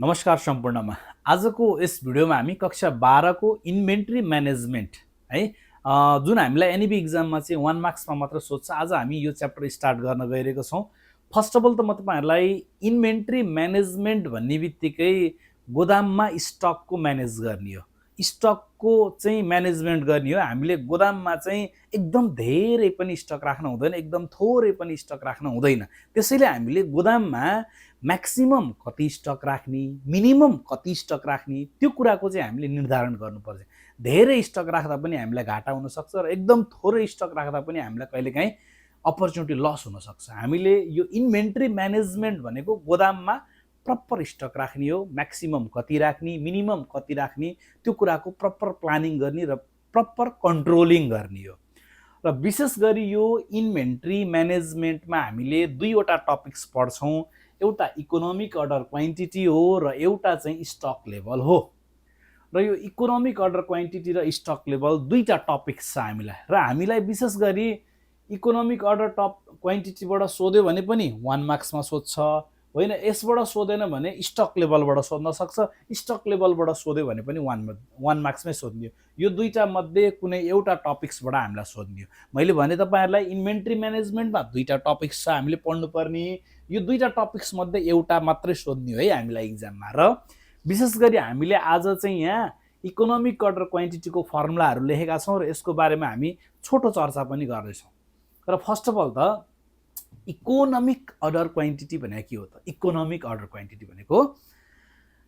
नमस्कार सम्पूर्णमा। आजको यस भिडियोमा हामी कक्षा 12 को इन्भेन्ट्री म्यानेजमेन्ट है जुन हामीलाई एनईबी एक्जाममा चाहिँ 1 मार्क्समा मात्र सोध्छ। आज हामी यो च्याप्टर स्टार्ट गर्न गइरहेको छौँ। फर्स्ट अफ अल त म तपाईहरुलाई इन्भेन्ट्री म्यानेजमेन्ट भन्ने बित्तिकै गोदाममा स्टकको म्यानेज गर्ने हो, स्टकको चाहिँ म्यानेजमेन्ट गर्ने हो। हामीले गोदाममा चाहिँ एकदम धेरै पनि स्टक राख्न हुँदैन, एकदम थोरै पनि स्टक राख्न हुँदैन। त्यसैले हामीले गोदाममा म्याक्सिमम कति स्टक राख्ने, मिनिमम कति स्टक राख्ने, त्यो कुराको चाहिँ हामीले निर्धारण गर्नुपर्छ। धेरै स्टक राख्दा पनि हामीलाई घाटा हुन सक्छ र एकदम थोरै स्टक राख्दा पनि हामीलाई कहिलेकाहीँ अपर्च्युनिटी लस हुन सक्छ। हामीले यो इन्भेन्ट्री म्यानेजमेन्ट भनेको गोदाममा प्रपर स्टक राख्ने हो, म्याक्सिमम कति राख्ने, मिनिमम कति राख्ने, त्यो कुराको प्रपर प्लानिङ गर्ने र प्रपर कन्ट्रोलिङ गर्ने हो। र विशेष गरी यो इन्भेन्ट्री म्यानेजमेन्टमा हामीले दुईवटा टपिक्स पढ्छौँ। एउटा इकोनोमिक अर्डर क्वान्टिटी हो र एउटा चाहिँ स्टक लेभल हो। र यो इकोनोमिक अर्डर क्वान्टिटी र स्टक लेभल दुईटा टपिक्स छ हामीलाई, र हामीलाई विशेष गरी इकोनोमिक अर्डर क्वान्टिटीबाट सोध्यो भने पनि 1 मार्क्समा सोध्छ, होइन यसबाट सोधेन भने स्टक लेभलबाट सोध्न सक्छ, स्टक लेभलबाट सोध्यो भने पनि 1 मार्क्समै सोध्ने हो। यो दुईटा मध्ये कुनै एउटा टपिक्सबाट हामीलाई सोध्ने हो। मैले भने तपाईहरुलाई इन्भेन्ट्री म्यानेजमेन्टमा दुईटा टपिक्स छ हामीले पढ्नुपर्ने, यो दुईटा टपिक्स मध्ये एउटा मात्रै सोध्ने हो है हामीलाई एक्जाममा। र विशेष गरी हामीले आज चाहिँ यहाँ इकोनोमिक अर्डर क्वान्टिटीको फर्मुलाहरू लेखेका छौँ र यसको बारेमा हामी छोटो चर्चा पनि गर्दैछौँ। र फर्स्ट अफ अल त इकोनोमिक अर्डर क्वान्टिटी भनेको के हो त? इकोनोमिक अर्डर क्वान्टिटी भनेको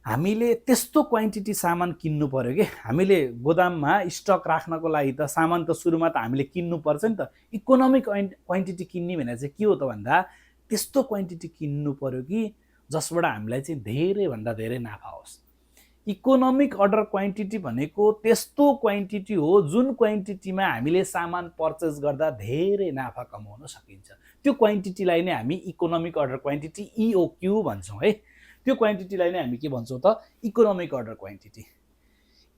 हामीले त्यस्तो क्वान्टिटी सामान किन्नु पर्यो कि हामीले गोदाममा स्टक राख्नको लागि त सामान त सुरुमा त हामीले किन्नु पर्छ नि त। इकोनोमिक क्वान्टिटी किन्ने भने चाहिँ के हो त भन्दा त्यस्तो क्वान्टिटी किन्नु पर्यो कि जसबाट हामीलाई चाहिँ धेरै भन्दा धेरै नाफा होस्। इकोनोमिक अर्डर क्वान्टिटी भनेको त्यस्तो क्वान्टिटी हो जुन क्वान्टिटीमा हामीले सामान पर्चेस गर्दा धेरै नाफा कमाउन सकिन्छ। त्यो क्वान्टिटीलाई नै हामी इकोनोमिक अर्डर क्वान्टिटी इओक्यू भन्छौँ है। त्यो क्वान्टिटीलाई नै हामी के भन्छौँ त? Economic order quantity.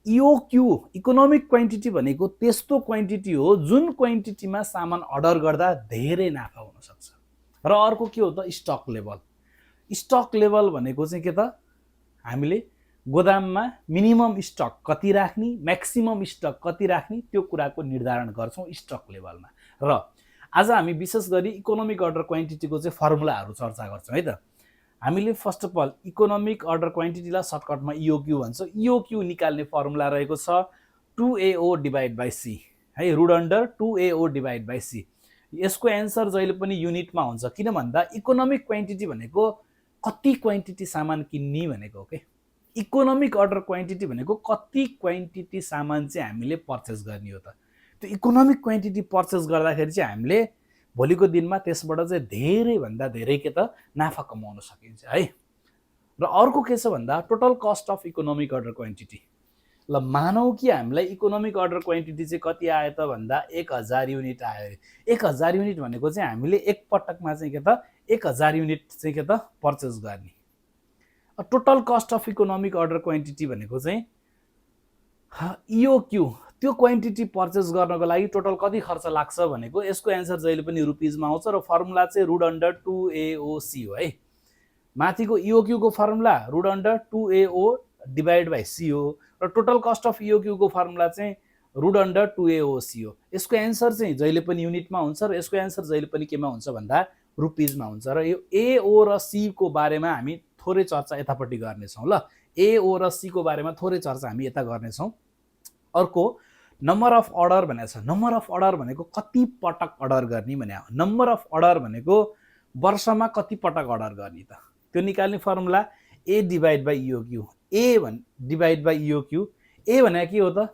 EOQ economic quantity भनेको त्यस्तो क्वान्टिटी हो जुन क्वान्टिटीमा सामान अर्डर गर्दा धेरै नाफा हुन सक्छ। र अर्को के हो त? Stock level. स्टक लेभल भनेको चाहिँ के त? हामीले गोदाममा मिनिमम स्टक कति राख्ने, म्याक्सिमम स्टक कति राख्ने, त्यो कुराको निर्धारण गर्छौँ स्टक लेभलमा। र आज हामी विशेष गरी इकोनोमिक अर्डर क्वान्टिटीको चाहिँ फर्मुलाहरू चर्चा गर्छौँ है त। हामीले first of all economic order क्वान्टिटीलाई सर्टकटमा इओक्यू भन्छौँ। इओक्यू निकाल्ने फर्मुला रहेको छ 2AO डिभाइड बाई सी है, root under 2AO divide by C. यसको एन्सर जहिले पनि युनिटमा हुन्छ, किन भन्दा इकोनोमिक क्वान्टिटी भनेको कति क्वान्टिटी सामान किन्ने भनेको हो के। इकोनोमिक अर्डर क्वान्टिटी भनेको कति क्वान्टिटी सामान चाहिँ हामीले पर्चेस गर्ने हो त। त्यो इकोनोमिक क्वान्टिटी पर्चेस गर्दाखेरि चाहिँ हामीले भोलिको दिनमा त्यसबाट चाहिँ धेरै भन्दा धेरै के त नाफा कमाउन सकिन्छ है। र अर्को के छ भन्दा total cost of economic order quantity. ल मानौ कि हामीलाई इकोनोमिक अर्डर क्वान्टिटी चाहिँ कति आयो त भन्दा 1000 युनिट आयो। 1000 युनिट भनेको चाहिँ हामीले एक पटकमा चाहिँ के त 1000 युनिट चाहिँ के त पर्चेस गर्ने। Total cost of economic order quantity भनेको चाहिँ इओक्यू, त्यो क्वान्टिटी पर्चेस गर्नको लागि टोटल कति खर्च लाग्छ भनेको यसको एन्सर जहिले पनि रुपिजमा आउँछ र फर्मुला चाहिँ रुट अन्डर 2AOC हो है। माथिको इओक्यू को formula root under 2AO divide by C हो र टोटल कस्ट अफ इओक्यू को फर्मुला चाहिँ रुट अन्डर 2AOC हो। यसको एन्सर चाहिँ जहिले पनि युनिटमा हुन्छ र यसको एन्सर जहिले पनि केमा हुन्छ भन्दा रुपिजमा हुन्छ। र यो AO र C को बारेमा हामी थोरै चर्चा यतापट्टि गर्नेछौँ। ल AO र C को बारेमा थोरै चर्चा हामी यता गर्नेछौँ। अर्को नम्बर अफ अर्डर भनेको छ। नम्बर अफ अर्डर भनेको कति पटक अर्डर गर्ने भने हो। नम्बर अफ अर्डर भनेको वर्षमा कति पटक अर्डर गर्ने त, त्यो निकाल्ने formula A divide by EOQ. A divide by EOQ. A भनेको के हो त?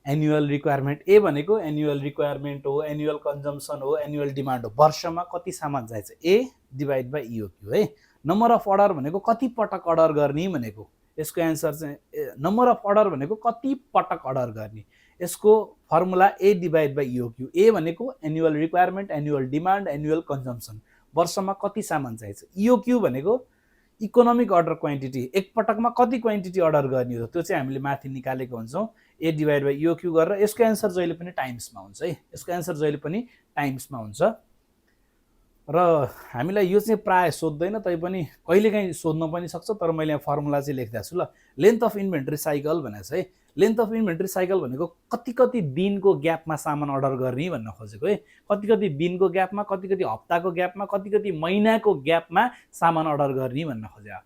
Annual requirement. A भनेको एनुअल रिक्वायरमेन्ट हो, एनुअल कन्जम्सन हो, एनुअल डिमान्ड हो। वर्षमा कति सामान चाहिन्छ, A डिभाइड बाई इओक्यू है। नम्बर अफ अर्डर भनेको कति पटक अर्डर गर्ने भनेको, यसको एन्सर चाहिँ नम्बर अफ अर्डर भनेको कति पटक अर्डर गर्ने, यसको formula A divide by EOQ. A भनेको annual requirement, annual demand, annual consumption, वर्षमा कति सामान चाहिन्छ। इओक्यू भनेको इकोनोमिक अर्डर क्वान्टिटी, एक पटकमा कति क्वान्टिटी अर्डर गर्ने हो त्यो चाहिँ हामीले माथि निकालेको हुन्छौँ A डिभाइड बाई इओक्यू गरेर। यसको एन्सर जहिले पनि टाइम्समा हुन्छ है, यसको एन्सर जहिले पनि टाइम्समा हुन्छ। र हामीलाई यो चाहिँ प्राय सोध्दैन, तैपनि कहिलेकाहीँ सोध्न पनि सक्छ। तर मैले यहाँ फर्मुला चाहिँ लेखिदिएको छु ल। लेन्थ अफ इन्भेन्ट्री साइकल भनेको छ है। लेन्थ अफ इन्भेन्ट्री साइकल भनेको कति कति दिनको ग्यापमा सामान अर्डर गर्ने भन्न खोजेको है। कति कति दिनको ग्यापमा, कति कति हप्ताको ग्यापमा, कति कति महिनाको ग्यापमा सामान अर्डर गर्ने भन्न खोजेको।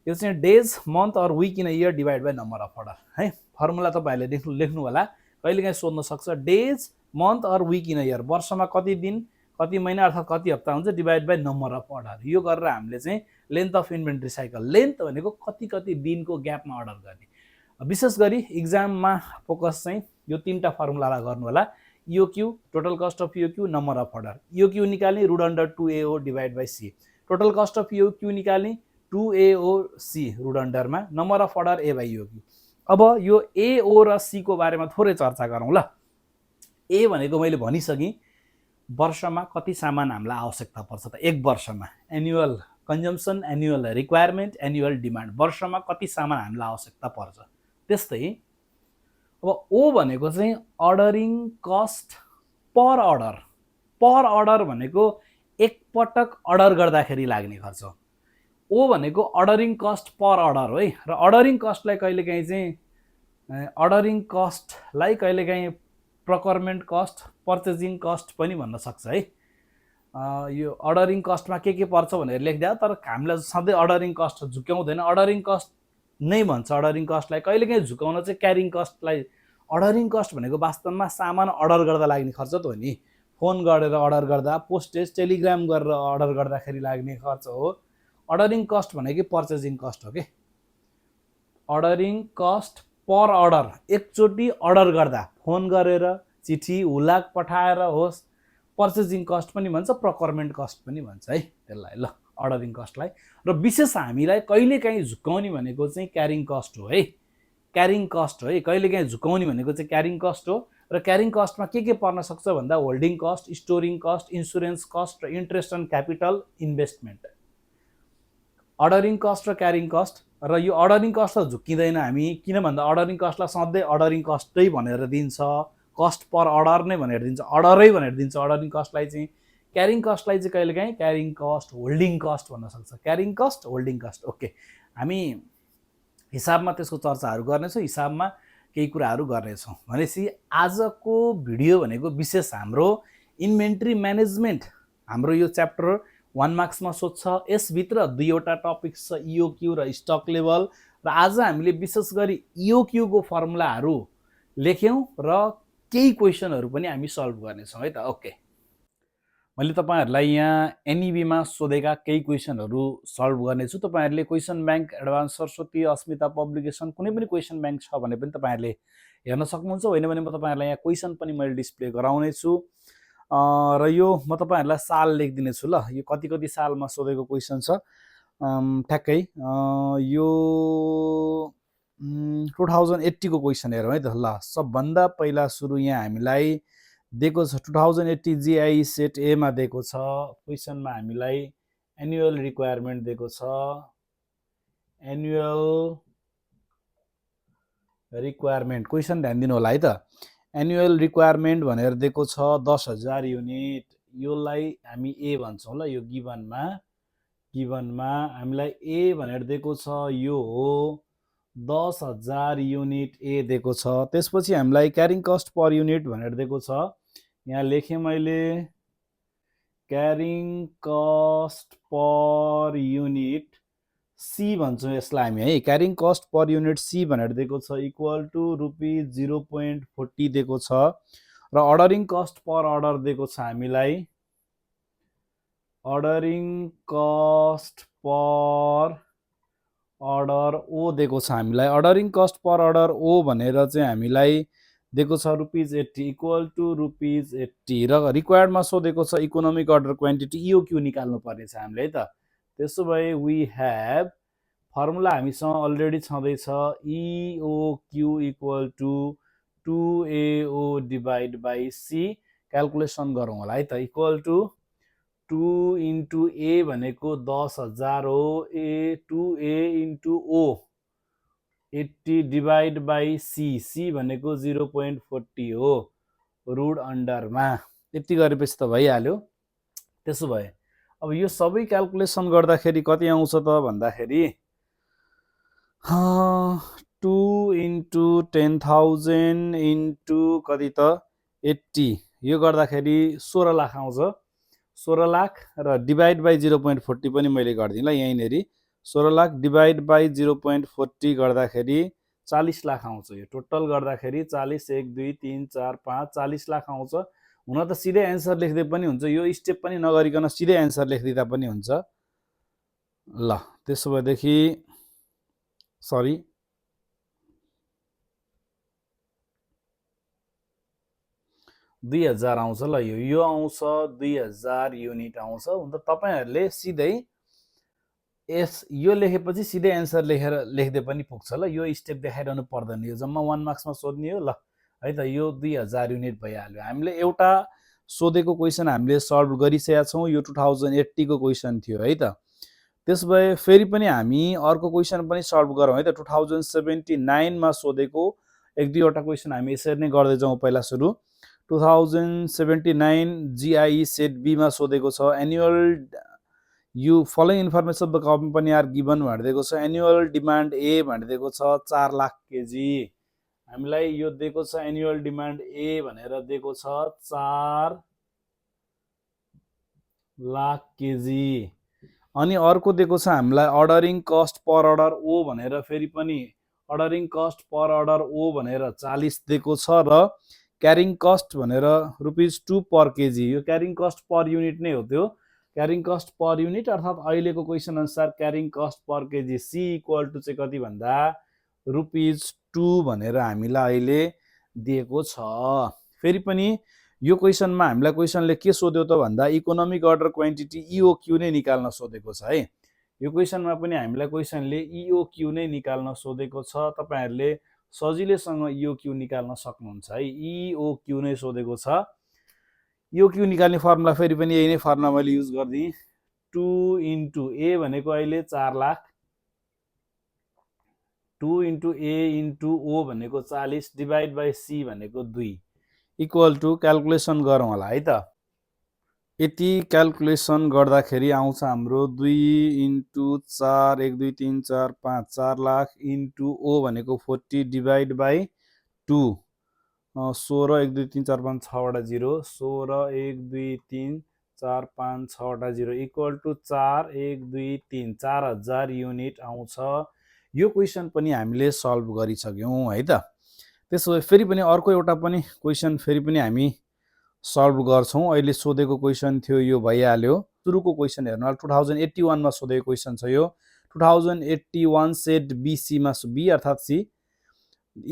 यो चाहिँ days, month or week in a year divide by number of order है। फर्मुला तपाईँहरूले लेख्नु होला, कहिलेकाहीँ सोध्न सक्छ। Days, month or week in a year, वर्षमा कति दिन, कति महिना अर्थात् कति हप्ता हुन्छ, divide by number of order. यो गरेर हामीले चाहिँ length of inventory cycle, length भनेको कति कति दिनको ग्यापमा अर्डर गर्ने। विशेष गरी इक्जाममा फोकस चाहिँ यो तीनटा फर्मुलालाई गर्नु होला। EOQ, total cost of EOQ, number of order. EOQ निकाल्ने root under 2AO divide by C. Total cost of EOQ निकाल्ने 2AOC रुट अन्डरमा, number of order A by EOQ. अब यो AO र C को बारेमा थोरै चर्चा गरौँ ल। ए भनेको मैले भनिसकेँ, वर्षमा कति सामान हामीलाई आवश्यकता पर्छ त एक वर्षमा। Annual consumption, annual requirement, annual demand, वर्षमा कति सामान हामीलाई आवश्यकता पर्छ। त्यस्तै अब ओ भनेको चाहिँ अर्डरिङ कस्ट पर अर्डर। पर अर्डर भनेको एकपटक अर्डर गर्दाखेरि लाग्ने खर्च। ओ भनेको अर्डरिङ कस्ट पर अर्डर हो है। र अर्डरिङ कस्टलाई कहिलेकाहीँ चाहिँ प्रोक्योरमेन्ट कस्ट, पर्चेजिङ कस्ट पनि भन्न सक्छ है। यो अर्डरिङ कस्टमा के पर्छ भनेर लेख्दा, तर हामीलाई सधैँ अर्डरिङ कस्ट झुक्याउँदैन, अर्डरिङ कस्ट नै भन्छ। अर्डरिङ कस्टलाई कहिलेकाहीँ झुकाउन चाहिँ क्यारिङ कस्टलाई। अर्डरिङ कस्ट भनेको वास्तवमा सामान अर्डर गर्दा लाग्ने खर्च त हो नि। फोन गरेर अर्डर गर्दा, पोस्टेज, टेलिग्राम गरेर अर्डर गर्दाखेरि लाग्ने खर्च हो। अर्डरिङ कस्ट भनेको पर्चेजिङ कस्ट हो कि। अर्डरिङ कस्ट पर अर्डर, एकचोटि अर्डर गर्दा, फोन गरेर, चिठी, हुलाक पठाएर होस्, पर्चेजिङ कस्ट पनि भन्छ, प्रोक्योरमेन्ट कस्ट पनि भन्छ है त्यसलाई ल, अर्डरिङ कस्टलाई। र विशेष हामीलाई कहिलेकाहीँ झुकाउने भनेको चाहिँ क्यारिङ कस्ट हो है। क्यारिङ कस्ट हो है, कहिलेकाहीँ झुकाउने भनेको चाहिँ क्यारिङ कस्ट हो। र क्यारिङ कस्टमा के पर्न सक्छ भन्दा, holding cost, storing cost, insurance cost र interest on capital investment. Ordering cost र क्यारिङ कस्ट। र यो अर्डरिङ कस्ट त झुक्किँदैन हामी, किन भन्दा अर्डरिङ कस्टलाई सधैँ अर्डरिङ कस्टै भनेर दिन्छ, कस्ट पर अर्डर नै भनेर दिन्छ, अर्डरै भनेर दिन्छ अर्डरिङ कस्टलाई चाहिँ। क्यारिङ कस्टलाई चाहिँ कहिलेकाहीँ क्यारिङ कस्ट, होल्डिङ कस्ट भन्न सक्छ। Carrying cost, holding cost. Okay, हामी हिसाबमा त्यसको चर्चाहरू गर्नेछौँ, हिसाबमा केही कुराहरू गर्नेछौँ। भनेपछि आजको भिडियो भनेको विशेष हाम्रो इन्भेन्ट्री म्यानेजमेन्ट, हाम्रो यो च्याप्टर 1 मार्क्समा सोध्छ। यसभित्र दुईवटा टपिक छ, इओक्यू र स्टक लेभल। र आज हामीले विशेष गरी इओक्यू को फर्मुलाहरू लेख्यौँ र केही क्वेसनहरू पनि हामी सल्भ गर्नेछौँ है त। ओके, मैले तपाईँहरूलाई यहाँ एनइबीमा सोधेका केही क्वेसनहरू सल्भ गर्नेछु। तपाईँहरूले क्वेसन ब्याङ्क, एडभान्स सरस्वती, अस्मिता पब्लिकेसन, कुनै पनि क्वेसन ब्याङ्क छ भने पनि तपाईँहरूले हेर्न सक्नुहुन्छ। होइन भने म तपाईँहरूलाई यहाँ क्वेसन पनि मैले डिस्प्ले गराउनेछु। र यो म तपाईँहरूलाई साल लेखिदिनेछु ल। यो कति कति सालमा सोधेको क्वेसन छ ठ्याक्कै। यो 2080 को क्वेसन हेरौँ है त ल। सबभन्दा पहिला सुरु यहाँ हामीलाई दिएको छ 2080 जीआई सेट एमा दिएको छ। क्वेसनमा हामीलाई एनुअल रिक्वायरमेन्ट दिएको छ। एनुअल रिक्वायरमेन्ट क्वेसन ध्यान दिनु होला है त। एनुअल रिक्वायरमेन्ट भनेर दिएको छ 10,000 युनिट। योलाई हामी ए भन्छौँ ल। यो गिभनमा हामीलाई ए भनेर दिएको छ, यो हो 10,000 युनिट ए दिएको छ। त्यसपछि हामीलाई क्यारिङ कस्ट पर युनिट भनेर दिएको छ। यहाँ लेखेँ मैले, carrying cost per unit C भन्छौँ यसलाई हामी है। Carrying cost per unit C भनेर दिएको छ, इक्वल टु रुपिज 0.40 दिएको छ। र अर्डरिङ कस्ट पर अर्डर दिएको छ हामीलाई, अर्डरिङ कस्ट पर अर्डर ओ दिएको छ हामीलाई। अर्डरिङ कस्ट पर अर्डर ओ भनेर चाहिँ हामीलाई दिएको छ रुपिज 80, इक्वल टु रुपिज 80। र रिक्वायर्डमा सोधेको छ इकोनोमिक अर्डर क्वान्टिटी, इओक्यू निकाल्नु पर्ने छ हामीले है त। त्यसो भए वी हेभ, फर्मुला हामीसँग अलरेडी छँदैछ, EOQ equal to 2AO divide by C. Calculation गरौँ होला है त। इक्वल टु 2 इन्टु ए भनेको 10,000 हो, 2A into O 80 divide by C, C भनेको 0.40 हो, रुट अन्डरमा। यति गरेपछि त भइहाल्यो। त्यसो भए अब यो सबै क्याल्कुलेसन गर्दाखेरि कति आउँछ त भन्दाखेरि 2 इन्टु 10,000 इन्टु कति त 80 यो गर्दाखेरि 16 लाख आउँछ। 16 लाख र डिभाइड बाई 0.40 पनि मैले गरिदिएँ ल यहीँनेरि। 16 लाख डिभाइड बाई 0.40 गर्दाखेरि 40 लाख आउँछ। यो टोटल गर्दाखेरि 40 1 2 3 4 5 40 लाख आउँछ। हुन त सिधै एन्सर लेख्दै पनि हुन्छ, यो स्टेप पनि नगरिकन सिधै एन्सर लेखिदिँदा पनि हुन्छ। ल त्यसो भएदेखि सरी 2000 आउँछ ल। यो आउँछ 2000 युनिट आउँछ। हुन त तपाईहरुले सिधै यो लेखेपछि सिधै एन्सर लेख्दै पनि पुग्छ ल। यो स्टेप देखाइरहनु पर्दैन, यो जम्मा 1 मार्क्समा सोध्ने हो ल है त। यो 2000 युनिट भइहाल्यो। हामीले एउटा सोधेको क्वेशन हामीले सल्भ गरिसकेका छौं। यो 2080 को क्वेशन थियो है त। त्यसभए फेरि पनि हामी अर्को क्वेशन पनि सल्भ गरौँ है त। 2079 मा सोधेको एक दुईवटा क्वेशन हामी यसरी नै गर्दै जाउँ। पहिला सुरु 2079 GIE सेट बी मा सोधेको छ। Annual you following information the company are given भनिदिएको छ। एनुअल डिमान्ड ए भनिदिएको छ 4 लाख केजी। हामीलाई यो दिएको छ एनुअल डिमान्ड ए भनेर दिएको छ 4 लाख केजी। अनि अर्को दिएको छ हामीलाई अर्डरिङ कस्ट पर अर्डर ओ भनेर, फेरि पनि अर्डरिङ कस्ट पर अर्डर ओ भनेर 40 दिएको छ र क्यारिङ कस्ट भनेर ₹2 पर केजी। यो क्यारिङ कस्ट पर युनिट नै हो। त्यो क्यारिङ कस्ट पर युनिट अर्थात् अहिलेको क्वेशन अनुसार carrying cost per KG C equal to चाहिँ कति भन्दा ₹2 भनेर हामीलाई अहिले दिएको छ। फेरि पनि यो क्वेशनमा हामीलाई क्वेशनले के सोध्यो त भन्दा इकोनोमिक अर्डर क्वान्टिटी EOQ नै निकाल्न सोधेको छ है। यो क्वेशनमा पनि हामीलाई क्वेशनले EOQ नै निकाल्न सोधेको छ। तपाईहरुले सजिलैसँग EOQ निकाल्न सक्नुहुन्छ है। EOQ नै सोधेको छ। EOQ निकाल्ने फर्मुला फेरि पनि यही नै फर्मुला मैले युज गर्दिएँ। 2 इन्टु ए भनेको अहिले 4 लाख, 2 इन्टु ए इन्टु ओ भनेको 40 डिभाइड बाई सी भनेको 2 इक्वल टु क्याल्कुलेसन गरौँ होला है त। यति क्याल्कुलेसन गर्दाखेरि आउँछ हाम्रो 2 इन्टु 4 1 2 3 4 5 4 लाख इन्टु ओ भनेको 40 डिभाइड बाई 2 16 1 2 3 4 5 6 वटा 0 16 1 2 3 4 5 6 वटा 0 इक्वल टु 4 1 2 3 4000 युनिट आउँछ। यो क्वेशन पनि हामीले सल्भ गरिसक्यौं है त। त्यसो भए फेरि पनि अर्को एउटा पनि क्वेशन फेरि पनि हामी सल्भ गर्छौं। अहिले सोधेको क्वेशन थियो यो भइहाल्यो। सुरुको क्वेशन हेर्नु 2081 मा सोधेको क्वेशन छ यो। 2081 सेट BC मा बी अर्थात् C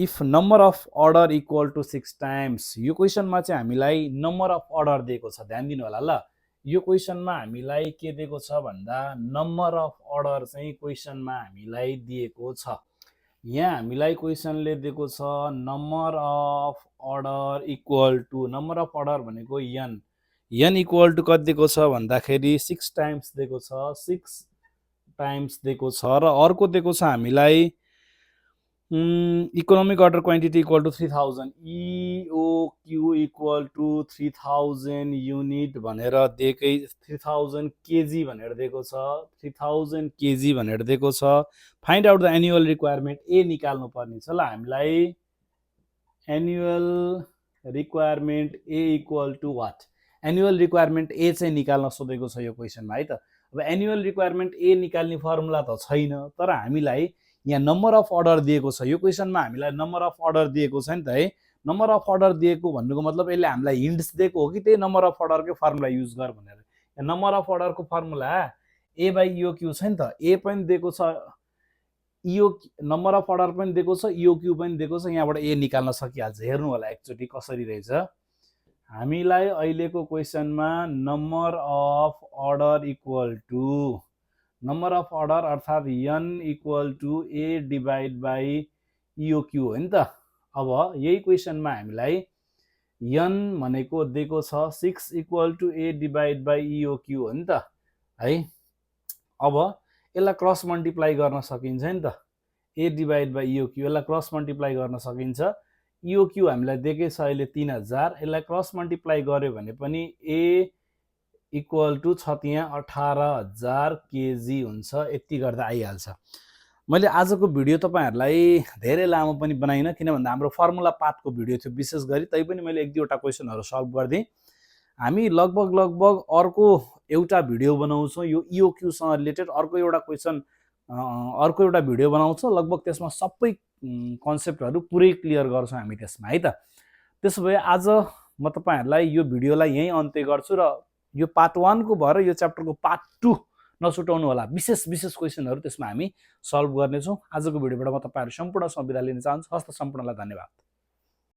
if number of order equal to 6 times. यो क्वेशनमा चाहिँ हामीलाई नम्बर अफ अर्डर दिएको छ, ध्यान दिनु होला ल। यो क्वेशनमा हामीलाई के दिएको छ भन्दा नम्बर अफ अर्डर चाहिँ क्वेशनमा हामीलाई दिएको छ। यहाँ हामीलाई क्वेशनले दिएको छ number of order equal to, number of order भनेको n इक्वल टु कति दिएको छ भन्दाखेरि 6 टाइम्स दिएको छ। 6 टाइम्स दिएको छ र अर्को दिएको छ हामीलाई economic order quantity equal to 3000, EOQ equal to 3000 unit भनेर दिएकै, 3000 केजी भनेर दिएको छ। 3000 केजी भनेर दिएको छ। Find out the annual requirement A निकाल्नु पर्ने छ ल हामीलाई। Annual requirement A equal to what? Annual requirement A चाहिँ निकाल्न सोधेको छ यो क्वेशनमा है त। अब एनुअल रिक्वायरमेन्ट ए निकाल्ने फर्मुला त छैन, तर हामीलाई यहाँ नम्बर अफ अर्डर दिएको छ। यो क्वेशनमा हामीलाई नम्बर अफ अर्डर दिएको छ नि त है। नम्बर अफ अर्डर दिएको भन्नुको मतलब यसले हामीलाई हिन्ट्स दिएको हो कि त्यही नम्बर अफ अर्डरकै फर्मुला युज गर भनेर। यहाँ नम्बर अफ अर्डरको फर्मुला ए बाई EOQ छ नि त। ए पनि दिएको छ, नम्बर अफ अर्डर पनि दिएको छ, EOQ पनि दिएको छ। यहाँबाट ए निकाल्न सकिहाल्छ। हेर्नु होला एकचोटि कसरी रहेछ। हामीलाई अहिलेको क्वेशनमा number of order equal to, number of order अर्थात् n equal to A divide by EOQ हो नि त। अब यही क्वेशनमा हामीलाई n भनेको दिएको छ 6 equal to A divide by EOQ हो नि त है। अब यसलाई क्रस मल्टिप्लाई गर्न सकिन्छ नि त। ए डिभाइड बाई EOQ यसलाई क्रस मल्टिप्लाई गर्न सकिन्छ। EOQ हामीलाई दिएकै छ अहिले 3000, यसलाई क्रस मल्टिप्लाई गर्यो भने पनि ए इक्वल टु छ त्यहाँ 18,000 केजी हुन्छ, यति गर्दा आइहाल्छ। मैले आजको भिडियो तपाईँहरूलाई धेरै लामो पनि बनाइनँ, किन भन्दा हाम्रो फर्मुला पाथको भिडियो थियो विशेष गरी, तैपनि मैले 1-2वटा क्वेसनहरू सल्भ गरिदिएँ। हामी लगभग अर्को एउटा भिडियो बनाउँछौँ यो इओक्यूसँग रिलेटेड, अर्को एउटा क्वेसन अर्को एउटा भिडियो बनाउँछौँ, लगभग त्यसमा सबै कन्सेप्टहरू पुरै क्लियर गर्छौँ हामी त्यसमा है त। त्यसो भए आज म तपाईँहरूलाई यो भिडियोलाई यहीँ अन्त्य गर्छु र यो पार्ट 1 को भएर यो च्याप्टरको पार्ट 2 नछुटाउनु होला। विशेष क्वेसनहरू त्यसमा हामी सल्भ गर्नेछौँ। आजको भिडियोबाट म तपाईँहरू सम्पूर्णसँग बिदा लिन चाहन्छु। हस्त सम्पूर्णलाई धन्यवाद।